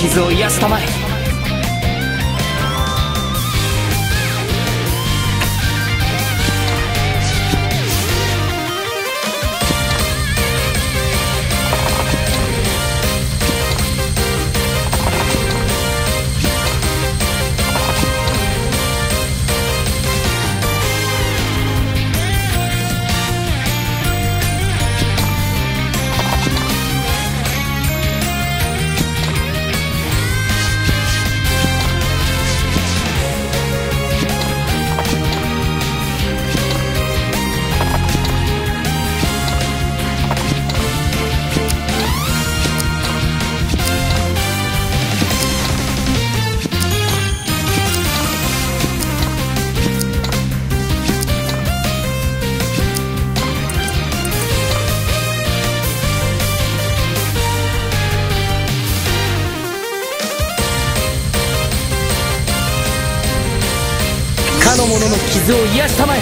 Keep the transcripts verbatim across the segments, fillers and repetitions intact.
傷を癒したまえ。 かの者の傷を癒したまえ。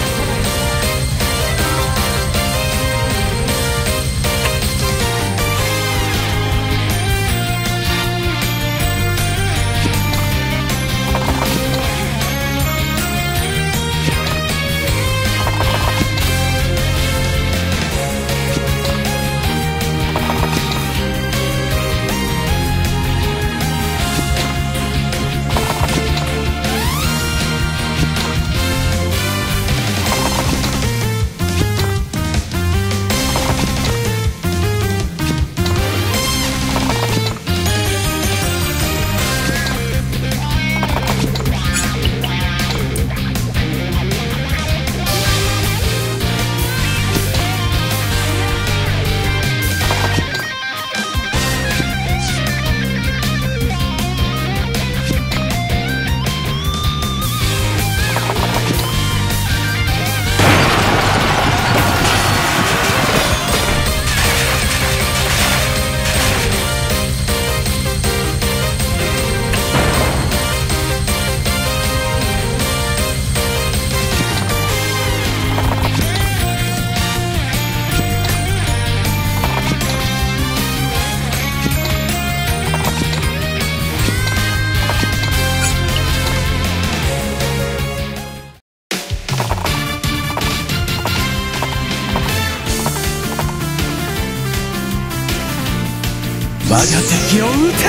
我が敵を討て！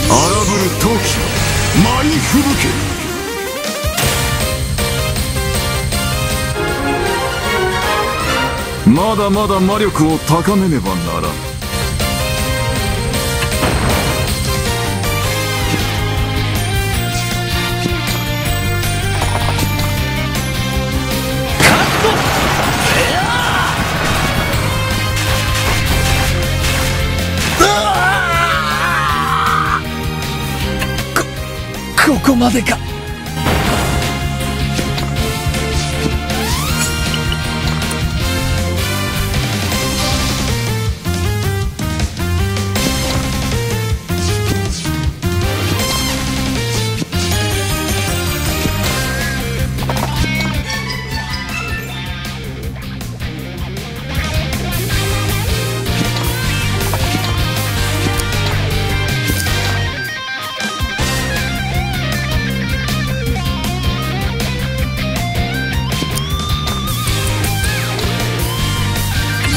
荒ぶる陶器、舞い吹雪け。 まだまだ魔力を高めねばならん。 こ、ここまでか。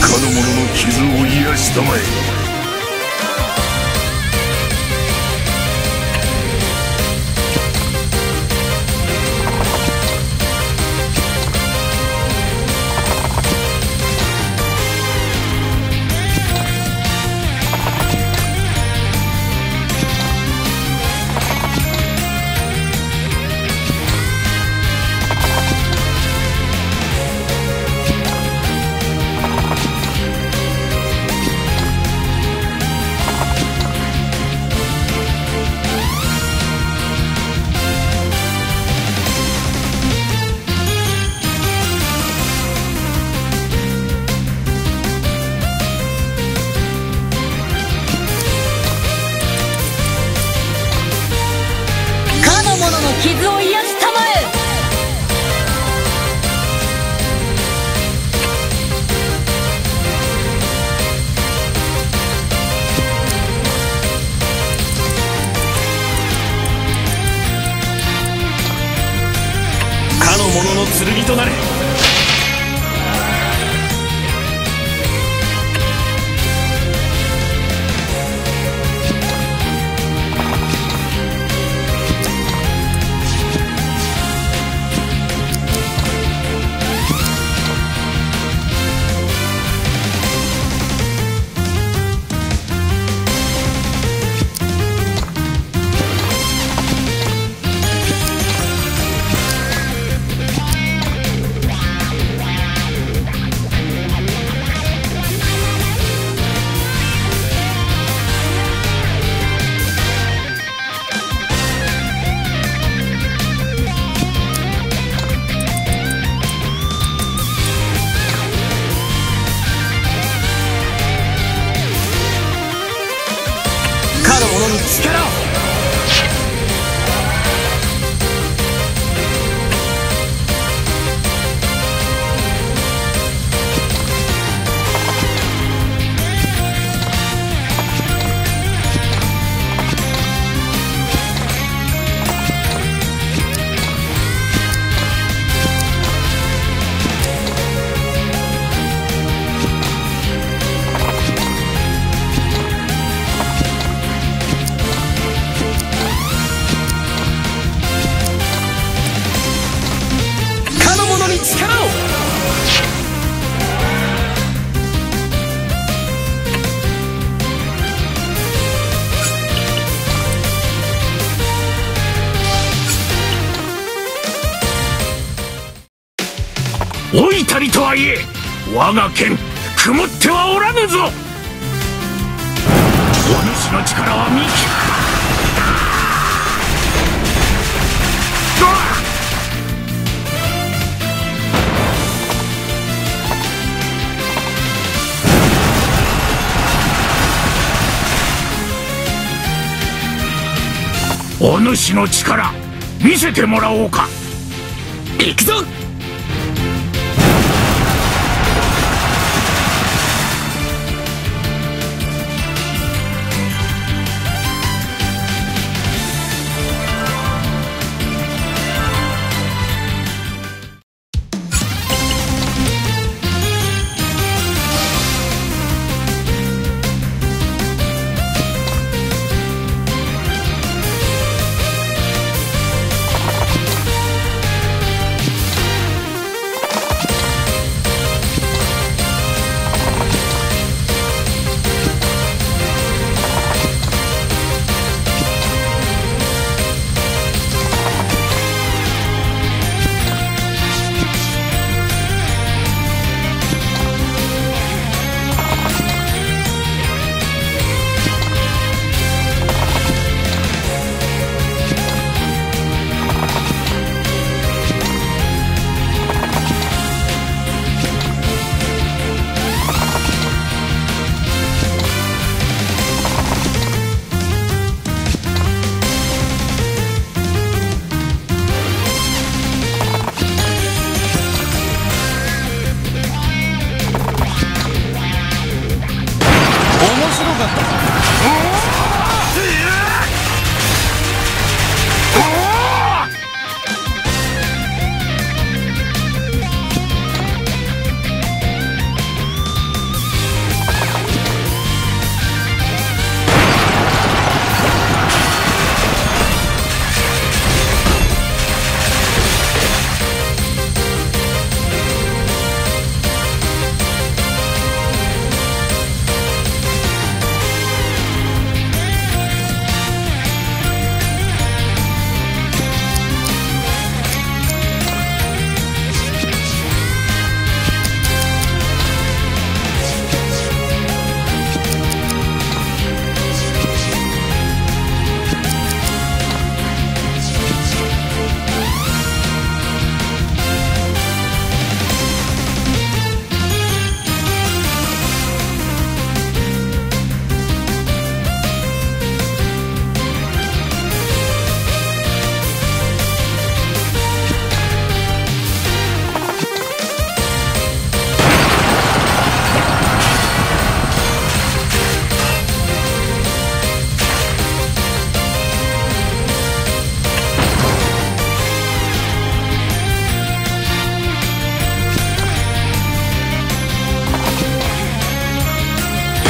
かの者の傷を癒したまえ。 ことなれ。 かの者に力を。 かの者に力を。 老いたりとはいえ、我が剣、曇ってはおらぬぞ。お主の力は見き、うわっ！ お主の力、見せてもらおうか。いくぞ！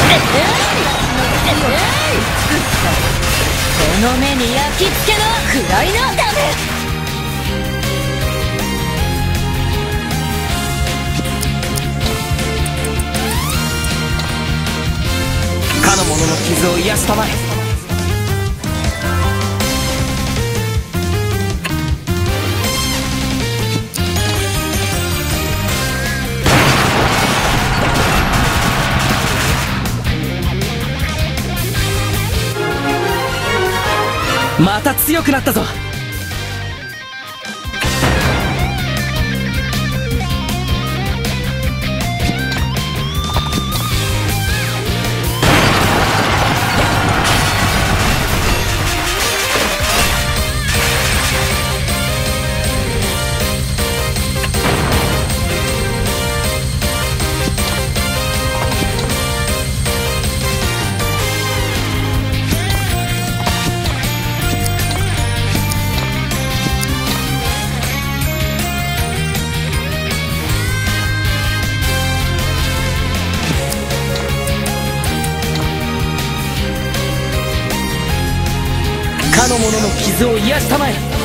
この目に、焼き付けの、食らいな。かの者の傷を癒したまえ。また強くなったぞ。かの者の傷を癒したまえ。